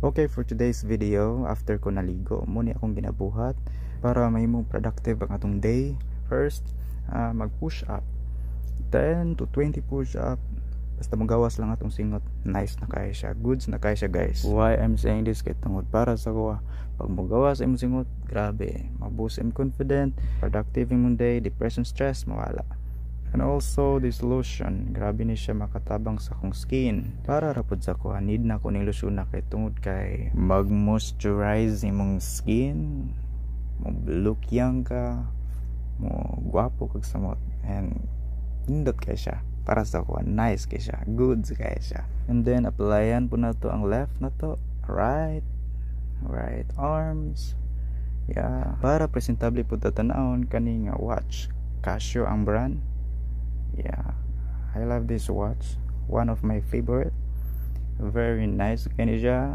Okay, for today's video, after ko naligo, mao ni akong ginabuhat para mahimong productive ang atong day. First, mag push up. 10 to 20 push up. Basta magawas lang atong singot. Nice na kaayo siya. Goods na kaayo siya, guys. Why I'm saying this kay tungod para sa ko, pag mogawas imong singot, grabe, ma-boost im confident, productive imong day, depression, stress mawala. And also this lotion, grabe ni siya makatabang sa akong skin. Para ra pud sa ko, need na ko ning lotion na kay tungod kay mag-moisturize imong skin, mo look young ka, mo gwapo kag samot and nindot kay siya. Para sa ko, nice kay siya, goods kay siya. And then applyan pud nato ang left na to, right, right arms. Yeah, para presentable pud tan-awon kani nga watch. Casio ang brand. Yeah, I love this watch, one of my favorite. Very nice kani siya.